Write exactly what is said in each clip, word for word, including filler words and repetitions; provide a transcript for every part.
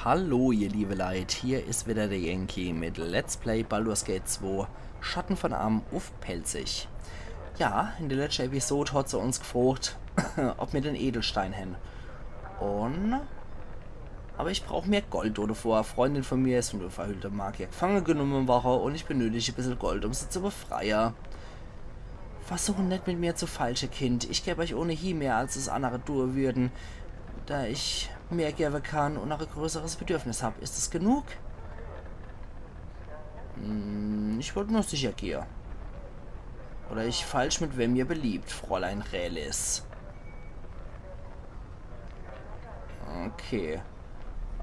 Hallo, ihr liebe Leit, hier is wieder der Yankee mit Let's Play Baldur's Gate zwei, Schatten von Amn uff Pälzisch. Ja, in der letschte Episode hat se uns gefrocht, ob mir den Edelstein hän. Un, aber ich brauch mehr Gold, oder vor. Freundin von mir is von der verhüllte Magier gefange genumme worre un ich benötig e bissel Gold, um se zu befreie. Versuchen net mit mir zu feilsche, Kind. Ich geb euch ohnehi mehr, als es annere tue würden, da ich mehr gebe kann un auch e größeres Bedürfnis hab. Is es genug? Hm, ich wollt nur sicher gehe. Oder ich feilsch mit wem mir beliebt, Fräulein Raylis. Okay.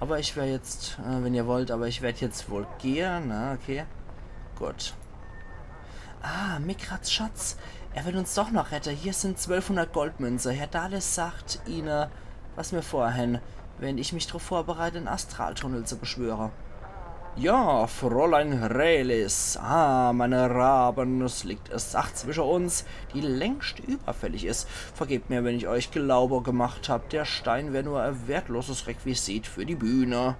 Aber ich wär jetzt, äh, wenn ihr wollt, aber ich werd jetzt wohl gehe, ne? Okay. Gut. Ah, Mikrats Schatz. Er will uns doch noch rette. Hier sind zwölfhundert Goldmünze. Herr Dales sagt ihne, was mir vorhänn, wenn ich mich drauf vorbereite, en Astraltunnel zu beschwöre. Ja, Fräulein Raylis. Ah, meine Raben, es liegt e Sach zwische uns, die längst überfällig is. Vergebt mir, wenn ich euch Glaube gemacht hab, der Stein wär nur e wertloses Requisit für die Bühne.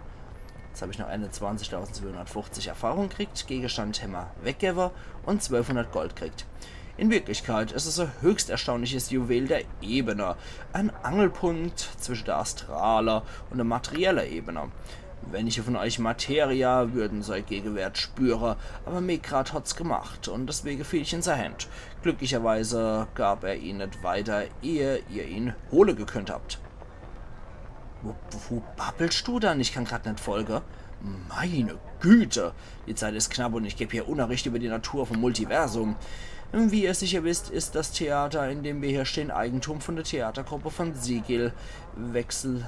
Jetzt hab ich noch einundzwanzigtausendzweihundertfünfzig Erfahrung kriegt, Gegenstand hämmer weggewwe un zwölfhundert Gold kriegt. In Wirklichkeit is es e höchst erstaunliches Juwel der Ebene, en Angelpunkt zwische der astrale un der materielle Ebene. Wenige von euch Materia würden sei Gegenwert spüre, aber Mikrad hat's gemacht un deswege fiel ich in sei Händ. Glücklicherweise gab er ihn net weiter, ehe ihr ihn hole gekönnt habt. Wo, wo babbelst du dann? Ich kann grad net folge. Meine Güte, die Zeit is knapp un ich geb hier Unnerricht über die Natur vom Multiversum. Wie ihr sicher wisst, is das Theater, in dem wir hier stehen, Eigentum von der Theatergruppe von Sigil, Wechsel,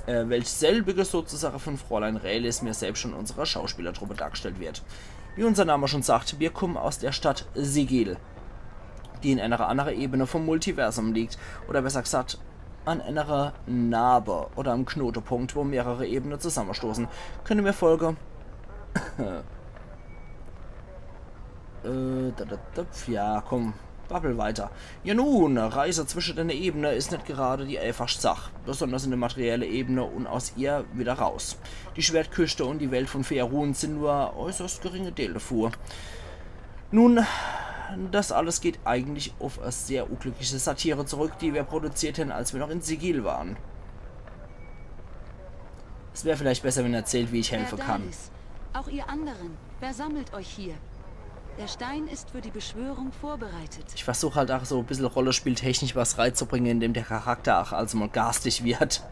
äh, welch selbiges sozusagen von Fräulein Raylis, mir selbst un unserer Schauspielertruppe dargestellt wird. Wie unser Name schon sagt, wir kommen aus der Stadt Sigil, die in einer anderen Ebene vom Multiversum liegt. Oder besser gesagt, an einer Narbe oder am Knotepunkt, wo mehrere Ebenen zusammenstoßen. Könnt ihr mir folgen? Äh, da, da, da, ja, komm, babbel weiter. Ja nun, Reise zwischen den Ebenen is net gerade die einfachste Sach, besonders in der materiellen Ebene un aus ihr wieder raus. Die Schwertküste un die Welt von Faerûn sind nur äußerst geringe Deel davon. Nun, das alles geht eigentlich auf eine sehr unglückliche Satire zurück, die wir produziert haben, als wir noch in Sigil waren. Es wäre vielleicht besser, wenn er erzählt, wie ich helfen kann. Herr Dales, auch ihr anderen, versammelt euch hier. Der Stein ist für die Beschwörung vorbereitet. Ich versuch halt auch so ein bisschen rollenspieltechnisch was reinzubringen, indem der Charakter auch also mal garstig wird.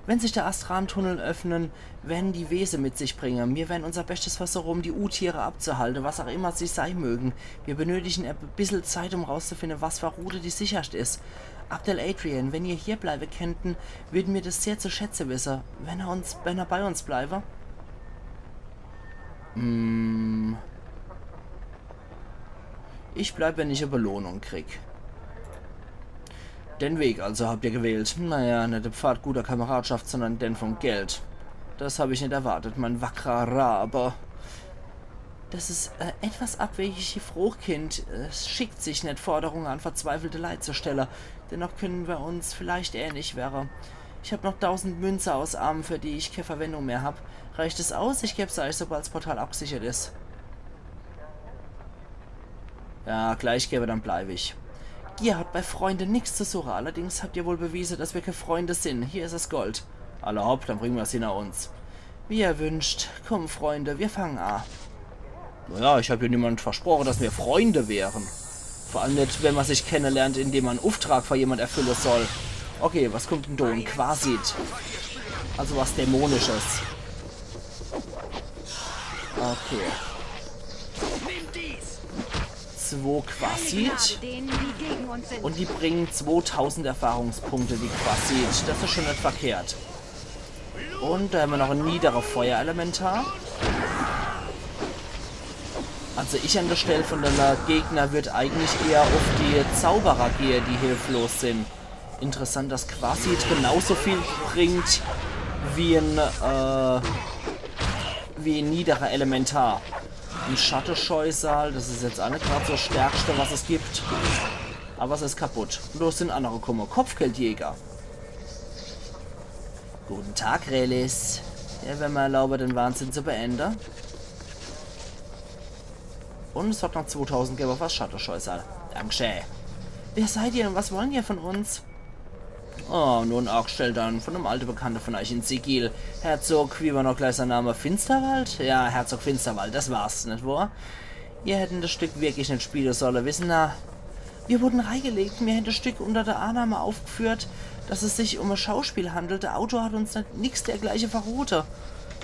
Wenn sich der Astraltunnel öffnen, werden die Wesen mit sich bringen. Wir werden unser Bestes versuchen, um die U-Tiere abzuhalten, was auch immer sie sein mögen. Wir benötigen ein bisschen Zeit, um rauszufinden, was für Route die sicherste ist. Abdel Adrian, wenn ihr hier bleiben könnten, würden wir das sehr zu schätzen wissen, wenn er uns, wenn er bei uns bleibe. Hm. Ich bleib, wenn ich eine Belohnung krieg. Den Weg also habt ihr gewählt. Naja, nicht den Pfad guter Kameradschaft, sondern den vom Geld. Das hab ich nicht erwartet, mein wackerer Rabe. Das ist, äh, etwas abwegig, Fruchtkind. Es schickt sich nicht, Forderungen an verzweifelte Leit zu stellen. Dennoch können wir uns vielleicht ähnlich wäre. Ich hab noch tausend Münze aus Armen, für die ich keine Verwendung mehr hab. Reicht es aus? Ich geb's euch, sobald das Portal abgesichert ist. Ja, gleich gebe, dann bleib ich. Gier hat bei Freunden nichts zu suchen. Allerdings habt ihr wohl bewiesen, dass wir keine Freunde sind. Hier ist das Gold. Alla hopp, dann bringen wir's hinter uns. Wie ihr wünscht. Komm, Freunde, wir fangen an. Naja, ich hab ja niemand versprochen, dass wir Freunde wären. Vor allem nicht, wenn man sich kennenlernt, indem man einen Auftrag für jemand erfüllen soll. Okay, was kommt denn da? Ein Quasit. Also was Dämonisches. Okay. Zwo Quasit. Und die bringen zwotausend Erfahrungspunkte, die Quasit. Das ist schon nicht verkehrt. Und da haben wir noch ein niederes Feuerelementar. Also ich an der Stelle von den Gegner würd eigentlich eher auf die Zauberer gehe, die hilflos sind. Interessant, dass Quasit genauso viel bringt wie ein, äh, wie ein niederer Elementar. Ein Schattenscheusal, das ist jetzt auch nicht gerade das Stärkste, was es gibt. Aber es ist kaputt. Und da sind andere gekommen. Kopfgeldjäger. Guten Tag, Raylis. Ja, wenn mer erlaube, den Wahnsinn zu beende. Und es hat noch zwotausend gewwe fürs Shuttle-Scheusal. Dankeschön. Wer seid ihr und was wollen ihr von uns? Oh, nun, Ork stellt dann von einem alten Bekannten von euch in Sigil. Herzog, wie war noch gleich sein Name? Finsterwald? Ja, Herzog Finsterwald, das war's, nicht wahr? Ihr hätten das Stück wirklich nicht spielen sollen, wissen na? Wir wurden reingelegt, mir hätten das Stück unter der Annahme aufgeführt, dass es sich um ein Schauspiel handelt. Der Autor hat uns nicht, nix dergleichen verrote.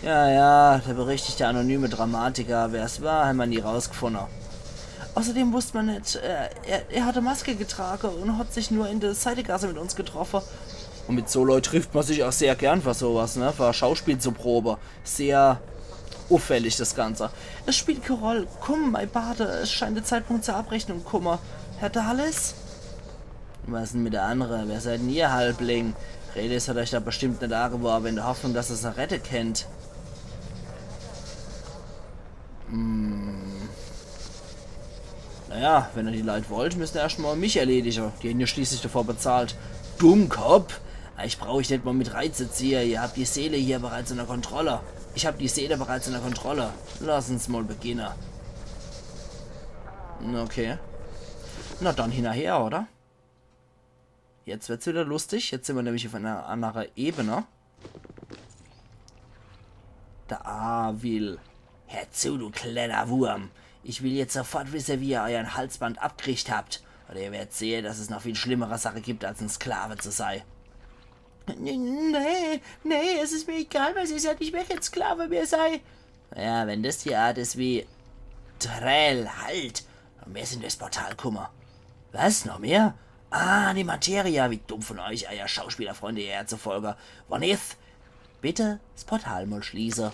Ja, ja, der berüchtigte anonyme Dramatiker, wer es war, haben wir nie rausgefunden. Außerdem wusste man nicht, äh, er, er hatte Maske getragen und hat sich nur in der Seidegasse mit uns getroffen. Und mit so Leuten trifft man sich auch sehr gern für sowas, ne? Für Schauspiel zu proben. Sehr auffällig, das Ganze. Es spielt keine Rolle. Komm, mein Bade, es scheint der Zeitpunkt zur Abrechnung gekommen. Herr Dales? Was denn mit der andere? Wer seid denn ihr, Halbling? Relis hat euch da bestimmt nicht angeworben, in der Hoffnung, dass ihr sie retten könnt. Hm. Naja, wenn ihr die Leute wollt, müsst ihr erst mal mich erledigen. Die haben ja schließlich davor bezahlt. Dummkopf! Euch brauch ich nicht mal mit reinzuziehen. Ihr habt die Seele hier bereits unter Kontrolle. Ich hab die Seele bereits unter Kontrolle. Lass uns mal beginnen. Okay. Na dann hinterher, oder? Jetzt wird's wieder lustig. Jetzt sind wir nämlich auf einer anderen Ebene. Der Avil. Hört zu, du kleiner Wurm. Ich will jetzt sofort wissen, wie ihr euren Halsband abgekriegt habt. Oder ihr werdet sehen, dass es noch viel schlimmere Sachen gibt, als ein Sklave zu sein. N-, nee, nee, es ist mir egal, was ihr seid. Ich möchte kein Sklave mehr sein. Ja, wenn das die Art ist wie... Trell, halt! Noch mehr sind durchs Portal kumme. Was? Noch mehr? Ah, die Materia. Wie dumm von euch, euer Schauspielerfreunde hierher zu folgen. Vanith, bitte das Portal mal schließen.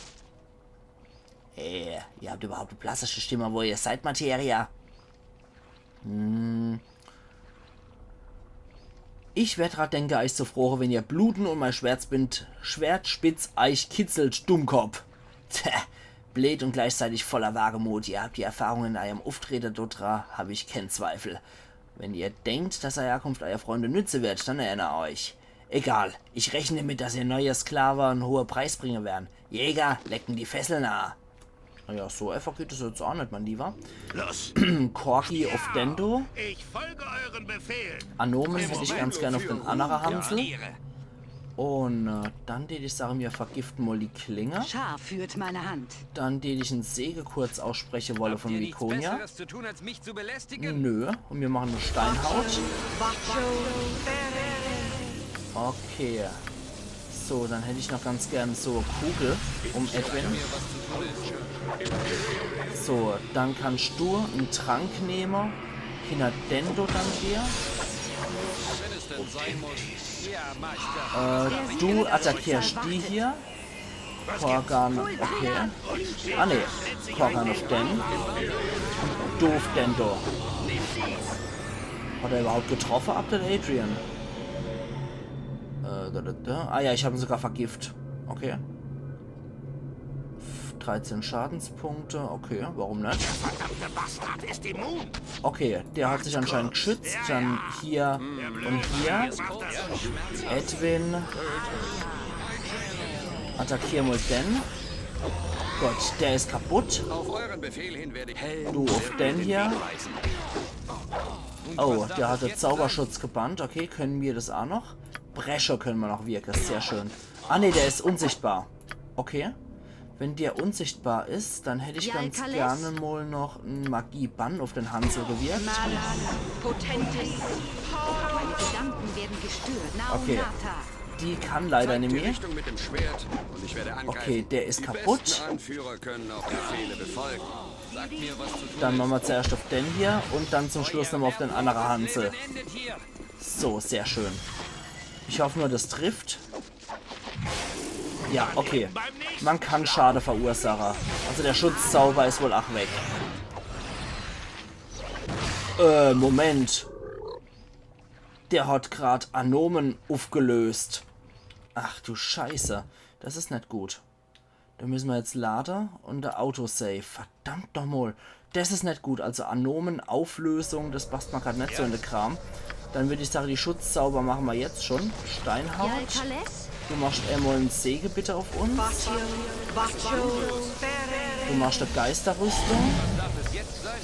Ey, ihr habt überhaupt eine plastische Stimme, wo ihr seid, Materia? Hm. Ich werd dran denke, euch zu froche, wenn ihr bluten und mein Schwertspind-, Schwertspitz euch kitzelt, Dummkopf. Tja, bleed und gleichzeitig voller Wagemut. Ihr habt die Erfahrung in eurem Uftrete dodra, hab ich kein Zweifel. Wenn ihr denkt, dass eure Herkunft euer Freunde nütze wird, dann erinnere euch. Egal, ich rechne damit, dass ihr neue Sklave einen hohen Preis bringen werden. Jäger, lecken die Fesseln a. Naja, so einfach geht es jetzt auch nicht, mein Lieber. Los. Corgi of Dendo. Ich folge euren Befehlen. Anomen hätte ich ganz gern auf den anderen Hansel. Und äh, dann tät ich sagen, wir vergiften mal die Klinge. Schar führt meine Hand. Dann tät ich einen Segen kurz aussprechen wollen von Viconia. Nö, und wir machen eine Steinhaut. Okay. So, dann hätt ich noch ganz gern so e Kugel um Edwin. So, dann kannst du en Trank nehme. Hinner Dendo dann dir. Äh, du attackierst die hier. Korgan, okay. Ah ne, Korgan auf den. Du auf Dendo. Hat er überhaupt getroffen, Abdel Adrian? Äh, da, da, da. Ah ja, ich hab ihn sogar vergift. Okay. Dreizehn Schadenspunkte, okay, warum net? Der verdammte Bastard ist immun. Okay, der hat sich anscheinend geschützt. Dann hier und hier. Edwin. Attackier mal den. Gott, der is kaputt. Auf euren Befehl hin werde ich... Du auf den hier. Oh, der hatte Zauberschutz gebannt. Okay, können wir das auch noch? Brecher können wir noch wirken, sehr schön. Ah ne, der is unsichtbar. Okay. Wenn der unsichtbar is, dann hätt ich ganz gerne mal noch en Magie-Bann auf den Hansel gewirkt. Meine Gedanken werden gestört. Okay. Die kann leider nimmi. Okay, der is kaputt. Dann mache mer zuerscht auf den hier und dann zum Schluss nochmal auf den annere Hansel. So, sehr schön. Ich hoff nur, das trifft. Ja, okay. Man kann Schade verursache. Also der Schutzzauber is wohl ach weg. Äh, Moment. Der hat grad Anomen ufgelöst. Ach du Scheiße. Das is net gut. Do müsse mer jetzt lade und der Autosave. Verdammt nochmal. Das is net gut. Also Anomen, Auflösung, das passt mer grad net so in de Kram. Dann würd ich sage, die Schutzzauber mache mer jetzt schon. Steinhaut. Du machst emol en Sege bitte auf uns. Du machst e Geisterrüstung.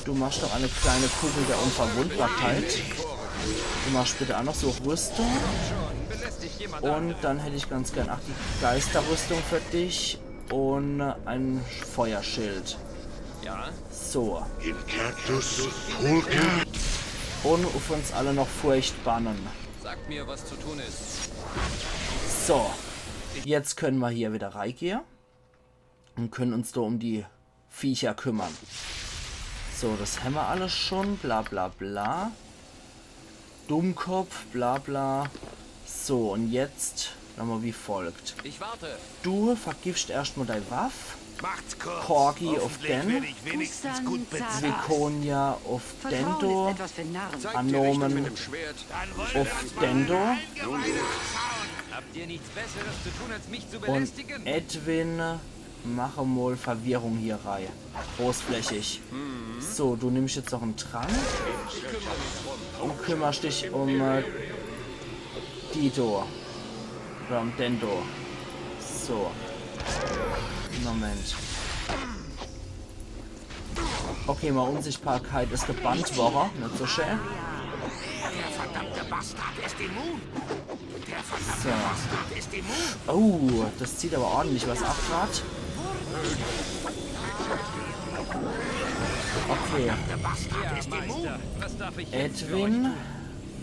Du machst noch e kleine Kugel der Unverwundbarkeit. Du machst bitte auch noch so Rüstung. Und dann hätt ich ganz gern, ach, die Geisterrüstung für dich. Und e Feuerschild. Ja? So. Incactus pulchra. Und auf uns alle noch Furcht bannen. Sagt mir, was zu tun ist. So. Jetzt können wir hier wieder reigehe. Und können uns da um die Viecher kümmern. So, das hämmer alles schon. Bla bla bla. Dummkopf, bla bla. So, und jetzt nochmal wie folgt. Ich warte. Du vergibst erstmal dei Waff. Macht's kurz. Corgi auf Hoffentlich den. werde ich wenigstens gut bezahlt. Viconia auf Vertrauen Dendo. ist etwas für Narren. Anomen Schwert. auf Dendo. Habt ihr nichts Besseres zu tun, als mich zu Und belästigen? Edwin, mach emol Verwirrung hier rei. Großflächig. So, du nimmst jetzt noch en Trank. Und kümmerst dich um äh, Dito. Oder um Dendo. So. Moment. Okay, mei Unsichtbarkeit is gebannt worre. Net so schön. Der verdammte Bastard ist immun. Der verdammte So. Bastard ist immun. Oh, das zieht aber ordentlich was ab grad. Okay, Der Bastard ist immun. Meister, was darf ich jetzt für euch Edwin, tun?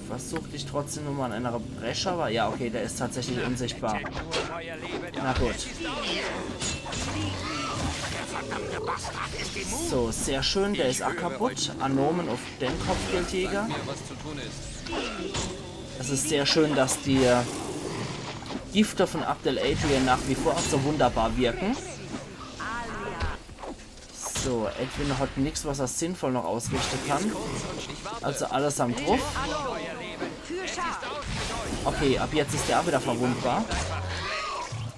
versuch dich trotzdem nochmal an einer Bresche, aber ja, okay, der ist tatsächlich unsichtbar. Nur euer Leben. Na gut. Der verdammte Bastard ist immun. So, sehr schön, der ist auch kaputt. Anomen auf den Kopfgeldjäger. Mir, was zu tun ist. Es ist sehr schön, dass die äh, Gifte von Abdel Adrian nach wie vor so wunderbar wirken. So, Edwin hat nix, was er sinnvoll noch ausrichten kann. Also allesamt druff. Okay, ab jetzt ist er auch wieder verwundbar.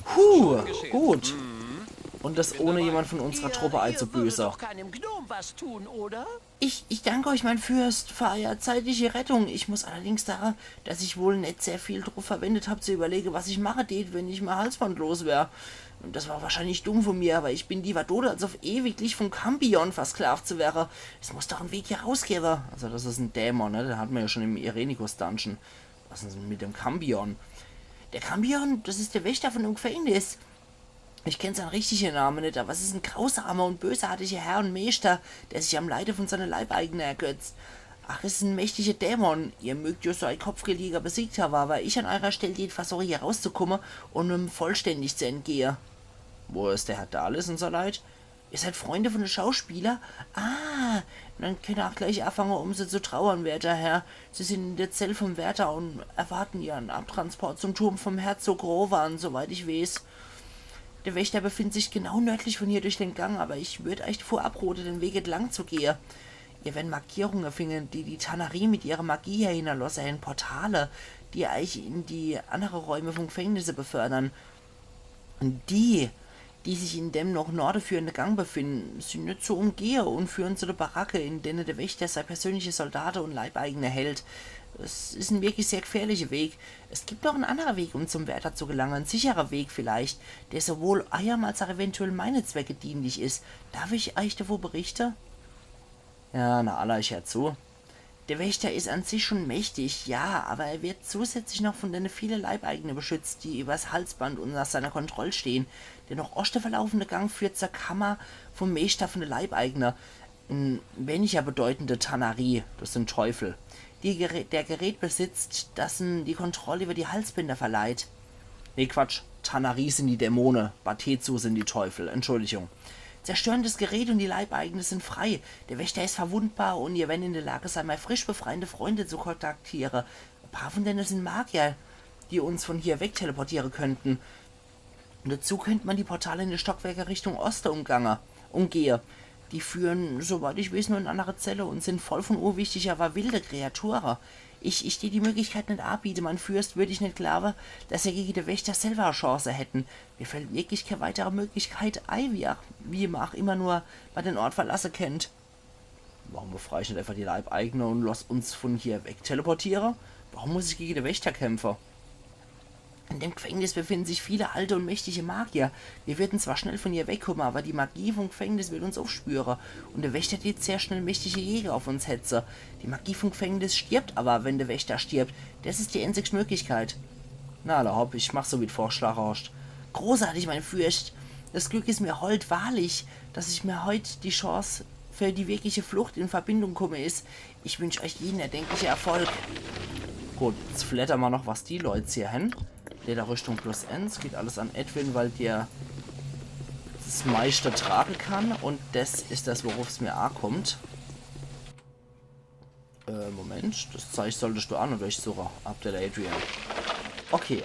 Puh, gut. Und das ohne jemand von unserer Truppe Ihr würdet einzubüßen. Doch keinem Gnom was tun, oder? Ich, ich danke euch, mein Fürst, für euer zeitliche Rettung. Ich muss allerdings sagen, dass ich wohl net sehr viel druff verwendet hab zu überlegen, was ich mache tät, wenn ich mein Halsband los wär. Und das war wahrscheinlich dumm von mir, aber ich bin lieber tot, als auf ewiglich vom Cambion versklavt zu wäre. Es muss doch en Weg hier rausgebe. Also das is en Dämon, ne? Den hat man ja schon im Erenikus Dungeon. Was is denn mit dem Cambion? Der Cambion, das is der Wächter von dem Gefängnis. Ich kenn sein richtige Name net, aber es is en grausamer und bösartiger Herr und Meester, der sich am Leide von seine Leibeigene ergötzt. Ach, is en mächtiger Dämon. Ihr mögt ja sei Kopfgeldjäger besiegt haben, aber ich an eurer Stell tät versuche, hier rauszukommen und em vollständig zu entgehe. Wo is der Herr Dalis und so Leit? Ihr seid Freunde von de Schauspieler? Ah, dann könnt ihr auch gleich anfange, um sie zu trauern, werter Herr. Sie sind in der Zell vom Wärter und erwarten ihren Abtransport zum Turm vom Herzog Rowan, soweit ich weeß. Der Wächter befindet sich genau nördlich von hier durch den Gang, aber ich würd euch davor abrode, den Weg entlang zu gehe. Ihr werdet Markierungen finden, die die Tanari mit ihrer Magie hier hinterlasse hen, Portale, die euch in die andere Räume vom Gefängnisse befördern. Und die, die sich in dem noch Norde führende Gang befinden, sind net zu umgehe und führen zu der Baracke, in denen der Wächter sei persönliche Soldate und Leibeigene hält. Es is en wirklich sehr gefährlicher Weg. Es gibt noch en anderen Weg, um zum Wärter zu gelangen, en sicherer Weg vielleicht, der sowohl eurem als auch eventuell meine Zwecke dienlich is. Darf ich euch davon berichten? Ja, na, alla, ich hör zu. Der Wächter is an sich schon mächtig, ja, aber er wird zusätzlich noch von dene viele Leibeigene beschützt, die übers Halsband unter seiner Kontroll stehen. Der noch Oschte verlaufende Gang führt zur Kammer vom Meester von de Leibeigene. En weniger bedeutende Tanari, das sind Teufel. Die Gerä der Gerät besitzt, das en die Kontrolle über die Halsbänder verleiht. Nee, Quatsch. Tanari sind die Dämone, Batetsu sind die Teufel. Entschuldigung. Zerstören das Gerät und die Leibeigene sind frei. Der Wächter is verwundbar und ihr werdet in der Lage sein, meine frisch befreite Freunde zu kontaktieren. Ein paar von denen sind Magier, die uns von hier wegteleportieren könnten. Und dazu könnte man die Portale in den Stockwerken Richtung Osten umgange, umgehe. Die führen, soweit ich weiß, nur in andere Zelle und sind voll von unwichtigen, aber wilden Kreaturen. Ich, ich die die Möglichkeit net anbiete, mein Fürst, würd ich net glaube, dass ihr gegen de Wächter selber e Chance hätten. Mir fällt wirklich keine weitere Möglichkeit ei, wie, auch, wie man auch immer nur bei den Ort verlasse kennt. Warum befrei ich net einfach die Leibeigene und lass uns von hier weg teleportiere? Warum muss ich gegen de Wächter kämpfe? In dem Gefängnis befinden sich viele alte und mächtige Magier. Wir würden zwar schnell von hier wegkommen, aber die Magie vom Gefängnis wird uns aufspüren. Und der Wächter wird sehr schnell mächtige Jäger auf uns hetzen. Die Magie vom Gefängnis stirbt aber, wenn der Wächter stirbt. Das ist die einzigste Möglichkeit. Na, alla hopp, ich mach so, wie du vorgeschlagen hast. Großartig, mein Fürst. Das Glück ist mir hold, wahrlich, dass ich mir heut die Chance für die wirkliche Flucht in Verbindung komme is. Ich wünsch euch jeden erdenklichen Erfolg. Gut, jetzt flattern wir noch, was die Leute hier haben. Lederrüstung plus eins, geht alles an Edwin, weil der das meiste tragen kann. Und das ist das, worauf es mir ankommt. Äh, Moment, das Zeug solltest du auch noch durchsuchen, Abdel Adrian. Okay.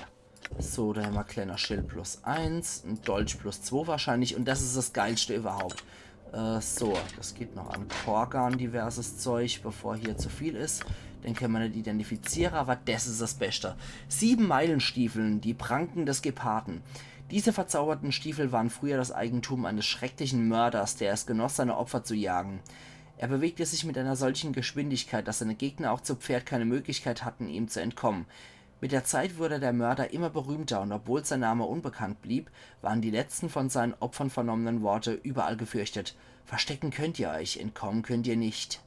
So, da haben wir kleiner Schild plus eins, ein Dolch plus zwei wahrscheinlich und das ist das Geilste überhaupt. Äh, so, das geht noch an Korgan, diverses Zeug, bevor hier zu viel ist. Den können wir nicht identifizieren, aber das ist das Beste. Sieben Meilenstiefeln, die Pranken des Geparden. Diese verzauberten Stiefel waren früher das Eigentum eines schrecklichen Mörders, der es genoss, seine Opfer zu jagen. Er bewegte sich mit einer solchen Geschwindigkeit, dass seine Gegner auch zu Pferd keine Möglichkeit hatten, ihm zu entkommen. Mit der Zeit wurde der Mörder immer berühmter und obwohl sein Name unbekannt blieb, waren die letzten von seinen Opfern vernommenen Worte überall gefürchtet. Verstecken könnt ihr euch, entkommen könnt ihr nicht.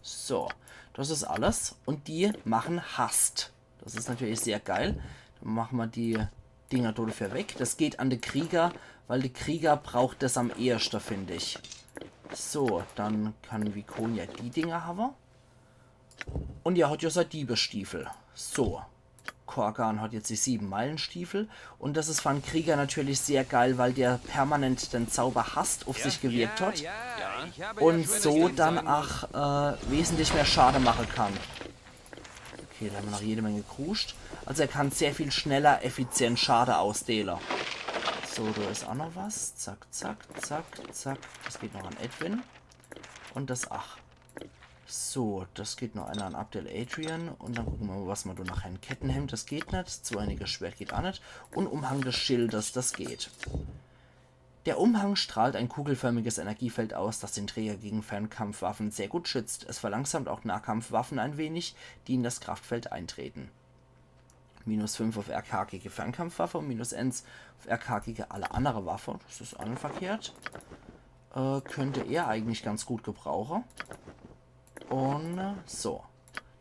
So, das ist alles. Und die machen Hast. Das ist natürlich sehr geil. Dann machen wir die Dinger dafür weg. Das geht an den Krieger, weil der Krieger braucht das am ehesten, finde ich. So, dann kann Viconia die Dinger haben. Und ja, hat ja sein Diebestiefel. So. Korgan hat jetzt die sieben Meilenstiefel. Und das ist für einen Krieger natürlich sehr geil, weil der permanent den Zauber Hast auf sich gewirkt hat. Und so dann auch äh, wesentlich mehr Schade machen kann. Okay, da haben wir noch jede Menge Kruscht. Also er kann sehr viel schneller effizient Schade ausdealen. So, da ist auch noch was. Zack, zack, zack, zack. Das geht noch an Edwin. Und das, ach. So, das geht noch einer an Abdel Adrian. Und dann gucken wir mal, was wir da nachher in Kettenhemd. Das geht nicht. Zu einiges Schwert geht auch nicht. Und Umhang des Schildes, das geht. Der Umhang strahlt ein kugelförmiges Energiefeld aus, das den Träger gegen Fernkampfwaffen sehr gut schützt. Es verlangsamt auch Nahkampfwaffen ein wenig, die in das Kraftfeld eintreten. Minus fünf auf R K gegen Fernkampfwaffe und minus eins auf R K gegen alle andere Waffe. Das ist auch nicht verkehrt. Äh, könnte er eigentlich ganz gut gebrauchen. Und äh, so.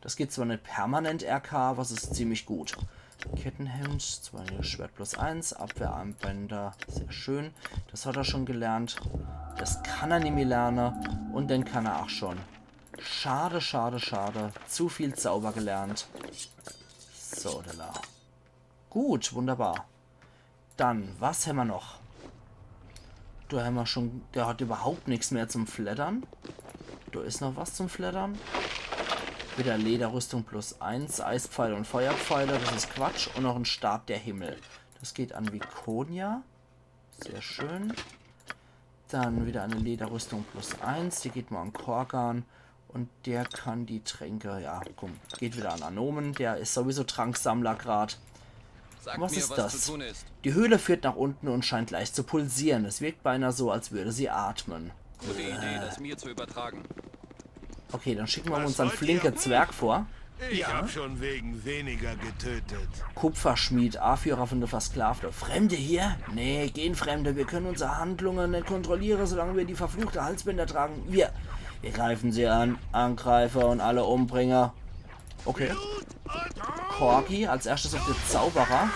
Das geht zwar nicht permanent R K, aber es ist ziemlich gut. Kettenhemd, zwei Schwert plus eins, Abwehrarmbänder, sehr schön. Das hat er schon gelernt. Das kann er nicht mehr lernen. Und den kann er auch schon. Schade, schade, schade. Zu viel Zauber gelernt. So, da. Gut, wunderbar. Dann, was hämmer noch? Da hämmer schon, der hat überhaupt nix mehr zum Fleddern. Da is noch was zum Fleddern. Wieder Lederrüstung plus eins, Eispfeile und Feuerpfeile, das is Quatsch. Und noch en Stab der Himmel. Das geht an Viconia. Sehr schön. Dann wieder eine Lederrüstung plus eins, die geht mal an Korgan. Und der kann die Tränke, ja, komm, geht wieder an Anomen, der is sowieso Tranksammler grad. Sag Was mir, ist was das? zu tun ist. Die Höhle führt nach unten und scheint leicht zu pulsieren. Es wirkt beinahe so, als würde sie atmen. Gute Idee, das mir zu übertragen. Okay, dann schicken wir mal Was unseren wollt flinken ihr? Zwerg vor. Ich Ja? hab schon wegen weniger getötet. Kupferschmied, Anführer von der Versklavte. Fremde hier? Nee, gehen Fremde. Wir können unsere Handlungen nicht kontrollieren, solange wir die verfluchte Halsbänder tragen. Wir, wir greifen sie an. Angreifer und alle Umbringer. Okay. Korgi als erstes auf den Zauberer.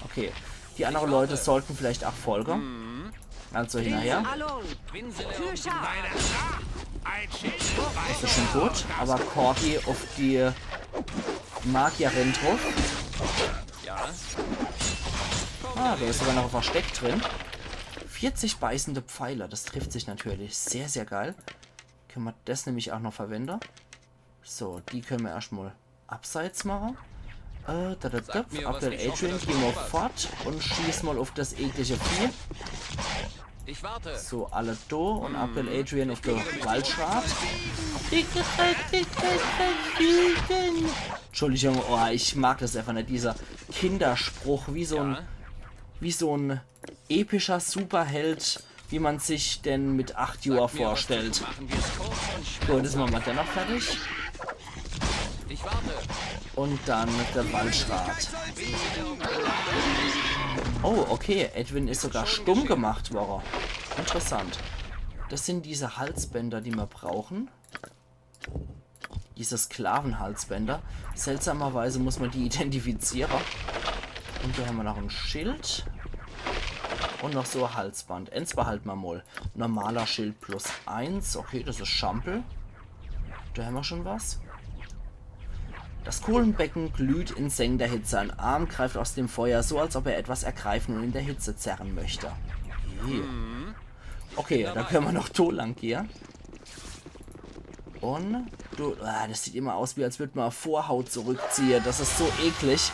Okay. Die anderen Leute sollten vielleicht auch folgen. Also hinterher. Along. Fürscher. Das ist schon gut. Aber Korgi auf die Magierin drauf. Ja. Ah, da ist sogar noch ein Versteck drin. Vierzig beißende Pfeile, das trifft sich natürlich. Sehr, sehr geil. Können wir das nämlich auch noch verwenden. So, die können wir erstmal abseits machen. Äh, da, da, da, Sagt mir, was Abdel die Adrian, Schauspieler geh mal drauf hat. fort und schieß mal auf das eklige Vieh. Ich warte. So, alle do und Abdel Adrian auf der Waldschrat. Entschuldigung, oh, ich mag das einfach nicht, dieser Kinderspruch, wie so ein, Ja. wie so ein epischer Superheld, wie man sich den mit acht Jahren Sagt mir, was zu vorstellt. tun. Machen wir's kurz und schmerzhaft. Gut, ist man mal dennoch fertig. Ich warte. Und dann der Waldschrat. Oh, okay. Edwin is sogar stumm gemacht worre. Interessant. Das sind diese Halsbänder, die mer brauchen. Diese Sklavenhalsbänder. Seltsamerweise muss mer die identifiziere. Und do hämmer noch e Schild. Und noch so e Halsband. Ens behalte mer mol. Normaler Schild plus eins. Okay, das is Schampel. Do hämmer schon was. Das Kohlenbecken glüht in sengender Hitze. Ein Arm greift aus dem Feuer, so als ob er etwas ergreifen und in der Hitze zerren möchte. Je. Okay, do könne mer noch do lang gehe. Und du, ah, das sieht immer aus, wie als würd mer Vorhaut zurückziehe. Das is so eklig.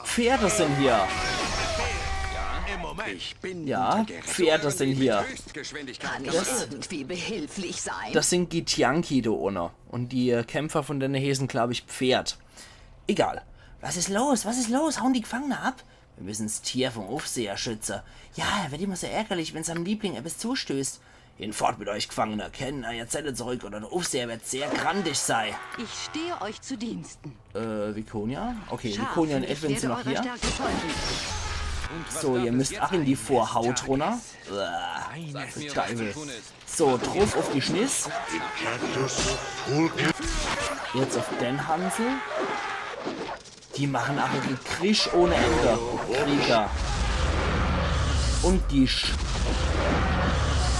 Pferde sind hier. Ich bin Ja, unter der Pferde sind hier. Höchstgeschwindigkeit Kann ich gemacht. irgendwie behilflich sein? Das sind Githyanki do unne. Und die äh, Kämpfer von denne he sind, glaub ich, Pferd. Egal. Was is los? Was is los? Hauen die Gefangene ab? Wir müssen das Tier vom Aufseher schützen. Ja, er wird immer so ärgerlich, wenn seinem Liebling etwas zustößt. Hinfort mit euch, Gefangene. Kehrt in eure Zelle zurück oder der Aufseher wird sehr grantig sein. Ich stehe euch zu Diensten. Äh, Viconia? Okay, Scharf, Viconia und ich Edwin sind werde noch eurer hier. Stärke folgen. So, ihr müsst ach in die Vorhaut runner. Uah, Sag mir, was Teufel. Zu tun ist. So, druff auf die Schniss. Jetzt auf den Hansel. Die machen ach e Krisch ohne Ende. Krieger. Und die Sch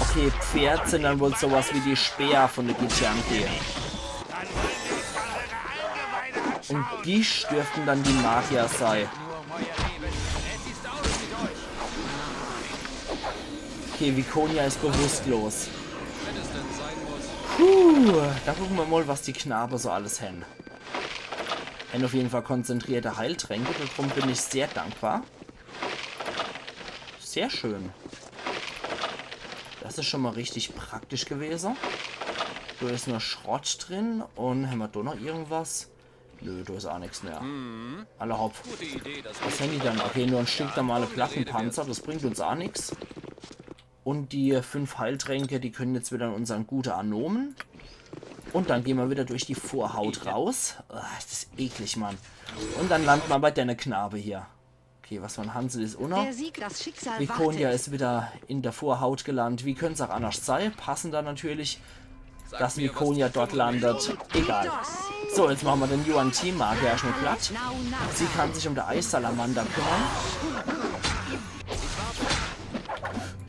Okay, Pferd sind dann wohl sowas wie die Speer von der Githyanki. Und die dürften dann die Magier sein. Okay, Viconia is bewusstlos. Puh, do gucke mer mol, was die Knabe so alles hen. Hen auf jeden Fall konzentrierte Heiltränke, darum bin ich sehr dankbar. Sehr schön. Das is schon mol richtig praktisch gewese. Do is nur Schrott drin und hämmer do noch irgendwas? Nö, do is ach nix mehr. Alla hopp. Gute Idee, das Was hen die dann? Okay, nur e stinknormale Plattenpanzer, das bringt uns ach nix. Und die fünf Heiltränke, die können jetzt wieder an unsern gute Anomen. Und dann gehn mer wieder durch die Vorhaut raus. Ah, is das eklig, Mann. Und dann lande mer bei denne Knabe hier. Okay, was für en Hansel is unne? Der Sieg, das Schicksal Viconia wartet. Is wieder in der Vorhaut gelandet. Wie könnt's auch anders sei? Passender natürlich, dass Viconia dort landet. Egal. So, jetzt mache mer den Yuan-Ti-Magier erstmal platt. Sie kann sich um der Eissalamander kümmern.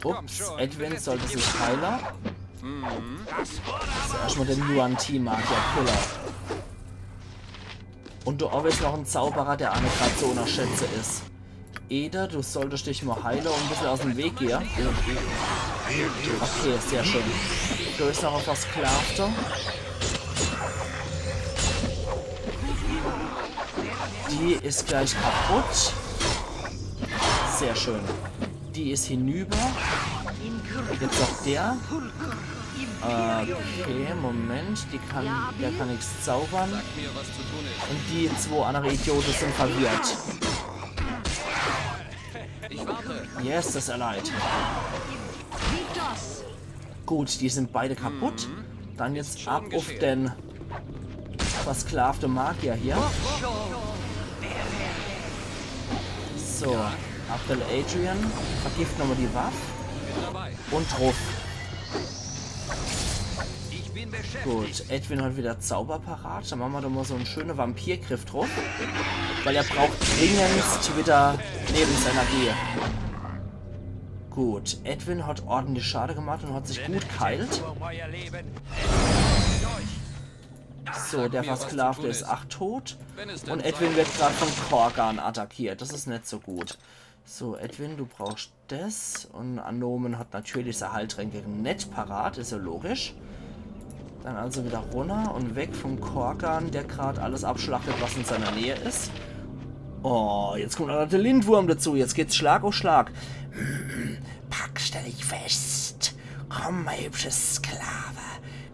Ups, Edwin sollte sich heile. So, erstmal den Yuan-Ti-Magier kille. Und do owwe is noch en Zauberer, der ach net grad zu unnerschätze is. Eda, du solltest dich mal heile und e bissel aus dem Weg gehe. Okay, sehr schön. Do is noch e Versklavte. Die is gleich kaputt. Sehr schön. Die is hinüber. Jetzt noch der. Okay, Moment. Die kann, der kann nix zaubern. Mir, was zu tun ist. Und die zwei andere Idioten sind verwirrt. Ich warte. Yes, das erleid. Gut, die sind beide kaputt. Dann jetzt ab auf den versklavte Magier hier. So, Abdel Adrian, vergift nochmal die Waffe. Bin dabei. Und druff. Ich bin beschäftigt. Gut, Edwin hat wieder Zauber parat. Dann mache mer doch mal so en schöne Vampirgriff druff. Weil er braucht dringendst wieder Lebensenergie. Gut, Edwin hat ordentlich Schade gemacht und hat sich gut geheilt. So, der Versklavte is ach tot. Und Edwin wird grad von Korgan attackiert. Das is net so gut. So, Edwin, du brauchst das. Und Anomen hat natürlich sei Heiltränke net parat, is ja logisch. Dann also wieder runner und weg vom Korgan, der grad alles abschlachtet, was in seiner Nähe is. Oh, jetzt kommt auch noch der Lindwurm dazu. Jetzt geht's Schlag auf Schlag. Pack, stell dich fest. Komm, mein hübscher Sklave.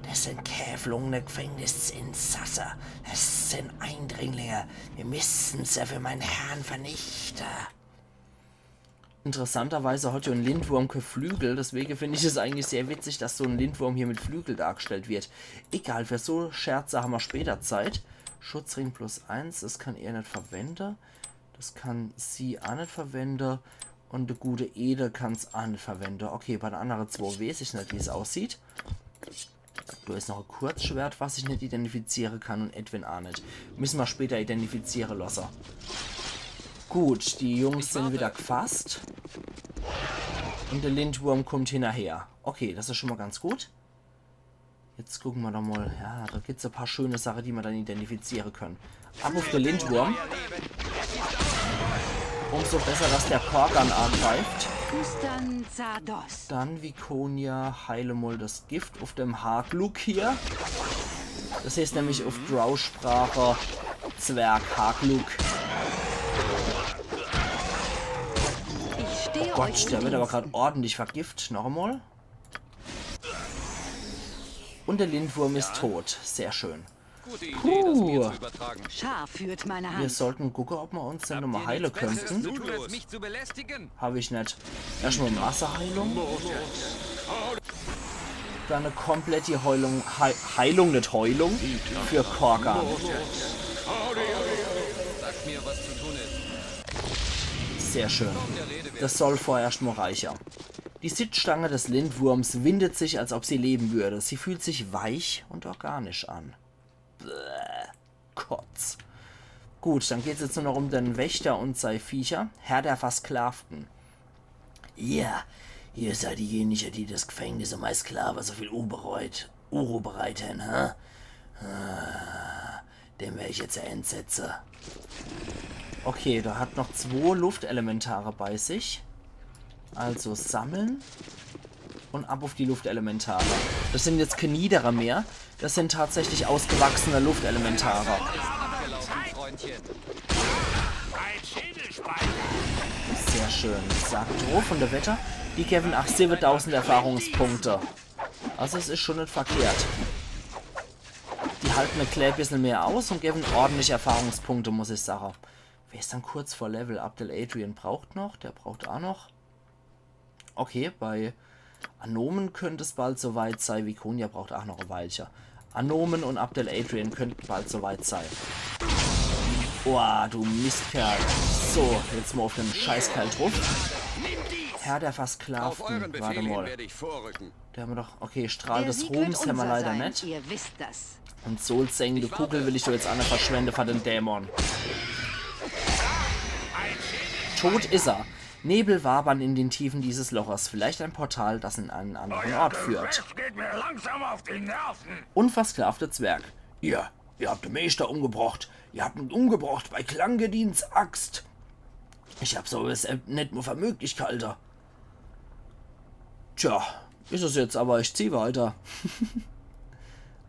Das sind kä verlungene Gefängnisinsasse. Das sind Eindringlinge. Wir müssen sie für meinen Herrn vernichten. Interessanterweise hat ja en Lindwurm kä Flügel, deswegen find ich es eigentlich sehr witzig, dass so en Lindwurm hier mit Flügel dargestellt wird. Egal, für so Scherze haben wir später Zeit. Schutzring plus eins, das kann er net verwende. Das kann sie aa net verwende. Un de gute Ede kann's aa net verwende. Okay, bei de annere zwo weeß ich net, wie's aussieht. Do is noch e Kurzschwert, was ich net identifiziere kann, un Edwin aa net. Misse mer später identifiziere losse. Gut, die Jungs sin wieder gfasst. Un de Lindwurm kummt hinnerher. Okay, das is schon mol ganz gut. Jetzt gucke mer doch mol. Ja, do gibt's e paar schöne Sache, die mer dann identifiziere könne. Ab uff de Lindwurm. Umso besser, dass der Korgan angreift. Dann, Viconia, heile mol das Gift uff dem Hargluk hier. Das heeßt nämlich uff Drow-Sprache Zwerg-Hargluk. Oh Gott, der wird aber grad ordentlich vergift. Noch emol. Un de Lindwurm is tot. Sehr schön. Gute Idee, das mir zu übertragen. Scharf führt meine Hand. Mir sollte gucke, ob mer uns dann nochmol heile könnte. Hab ich net. Erschtmol Masseheilung. Dann e komplett die Heilung, Hei-, Heilung, net Heulung, für Korgan. Sagt mir, was zu tun ist. Sehr schön. Das soll vorerscht mol reiche. Die Sitzstange des Lindwurms windet sich, als ob sie leben würde. Sie fühlt sich weich und organisch an. Bäh, Kotz. Gut, dann geht's jetzt nur noch um den Wächter und sei Viecher. Herr der Versklavten. Ihr, ihr seid diejenige, die das Gefängnis um eis Sklave so viel Unbereut, Unruhe bereiten, hä? Ah, den werde ich jetzt einsetzen. Okay, der hat noch zwei Luftelementare bei sich. Also sammeln. Und ab auf die Luftelementare. Das sind jetzt keine niedere mehr. Das sind tatsächlich ausgewachsene Luftelementare. Sehr schön. Sagt Ruf von der Wetter. Die geben ach siebentausend Erfahrungspunkte. Also es ist schon nicht verkehrt. Die halten ein klein bisschen mehr aus und geben ordentlich Erfahrungspunkte, muss ich sagen. Wer ist dann kurz vor Level? Abdel Adrian braucht noch, der braucht auch noch. Okay, bei Anomen könnte es bald soweit sein. Viconia braucht auch noch ein Weilchen. Anomen und Abdel Adrian könnten bald soweit sein. Boah, du Mistkerl. So, jetzt mal auf den Scheißkerl drauf. Herr der Versklavten. Warte mal. Da haben wir doch. Okay, Strahl des Ruhms haben wir leider nicht. Und Soul Singende Kugel will ich doch jetzt auch nicht verschwenden für den Dämon. Tot ist er. Nebel wabern in den Tiefen dieses Loches. Vielleicht ein Portal, das in einen anderen Ort führt. Geht mir langsam auf die Nerven. Unversklavter Zwerg. Ihr, ihr habt den Meister umgebracht. Ihr habt ihn umgebracht bei Klangedins Axt. Ich hab sowas net mal für möglich gehalten. Tja, ist es jetzt, aber ich zieh weiter.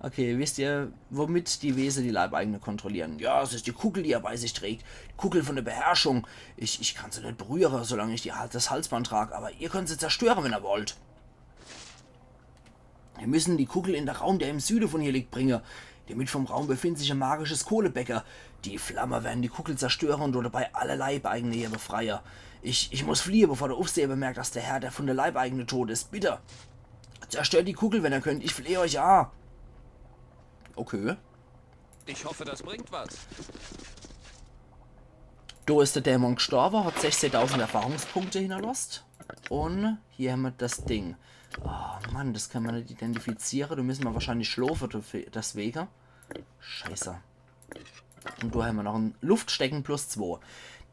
Okay, wisst ihr, womit die Wesen die Leibeigene kontrollieren? Ja, es ist die Kugel, die er bei sich trägt. Die Kugel von der Beherrschung. Ich, ich kann sie nicht berühren, solange ich die, das Halsband trage, aber ihr könnt sie zerstören, wenn ihr wollt. Wir müssen die Kugel in den Raum, der im Süden von hier liegt, bringen. In der Mitte vom Raum befindet sich ein magisches Kohlebecken. Die Flammen werden die Kugel zerstören und dabei alle Leibeigene hier befreien. Ich, ich muss fliehen, bevor der Aufseher bemerkt, dass der Herr, der von der Leibeigene tot ist. Bitte! Zerstört die Kugel, wenn ihr könnt. Ich flehe euch an. Okay. Ich hoffe, das bringt was. Do ist der Dämon gestorben, hat sechzehntausend Erfahrungspunkte hinterlost. Und hier haben wir das Ding. Oh Mann, das kann man nicht identifizieren. Da müssen wir wahrscheinlich schlafen, deswegen. Scheiße. Und da haben wir noch ein Luftstecken plus zwei.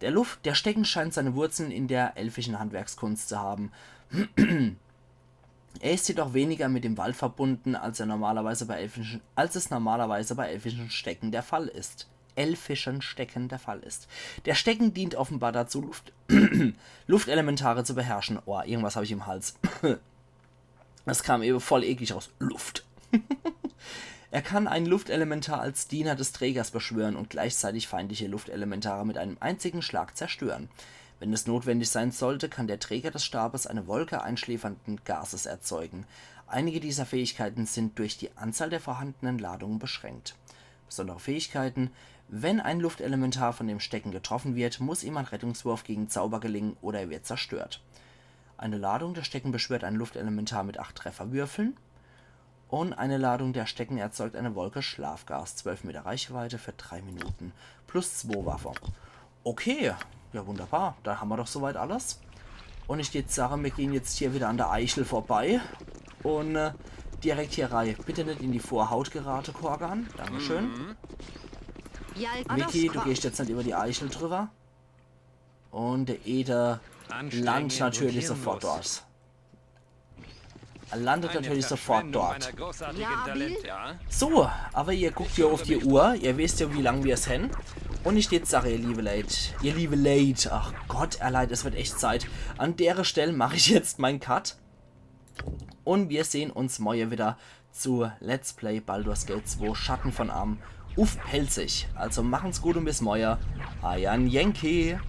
Der Luft-, der Stecken scheint seine Wurzeln in der elfischen Handwerkskunst zu haben. Er ist jedoch weniger mit dem Wald verbunden, als er normalerweise bei elfischen, als es normalerweise bei elfischen Stecken der Fall ist. Elfischen Stecken der Fall ist. Der Stecken dient offenbar dazu, Luft-, Luftelementare zu beherrschen. Oh, irgendwas habe ich im Hals. Das kam eben voll eklig raus. Luft. Er kann ein Luftelementar als Diener des Trägers beschwören und gleichzeitig feindliche Luftelementare mit einem einzigen Schlag zerstören. Wenn es notwendig sein sollte, kann der Träger des Stabes eine Wolke einschläfernden Gases erzeugen. Einige dieser Fähigkeiten sind durch die Anzahl der vorhandenen Ladungen beschränkt. Besondere Fähigkeiten. Wenn ein Luftelementar von dem Stecken getroffen wird, muss ihm ein Rettungswurf gegen Zauber gelingen oder er wird zerstört. Eine Ladung. Der Stecken beschwört ein Luftelementar mit acht Trefferwürfeln. Und eine Ladung der Stecken erzeugt eine Wolke Schlafgas. Zwölf Meter Reichweite für drei Minuten. Plus zwei Waffe. Okay, ja wunderbar. Dann hammer doch soweit alles. Und ich würd sage, mir gehen jetzt hier wieder an der Eichel vorbei. Und äh, direkt hier rei. Bitte net in die Vorhaut gerate, Korgan. Dankeschön. Micky, du gehst jetzt net über die Eichel drüber. Und der Eder landet natürlich sofort dort. Er landet natürlich sofort dort. So, aber ihr guckt ja auf die Uhr, ihr wisst ja, wie lang wir's hen. Und ich würd sage, ihr liebe Leit, ihr liebe Leit, ach Gott, ihr Leit, es wird echt Zeit. An dere Stell mach ich jetzt mein Cut. Und wir sehen uns morje wieder zu Let's Play Baldur's Gate zwei Schatten von Amn uff Pälzisch. Also machen's gut und bis morje. Eier Yankee.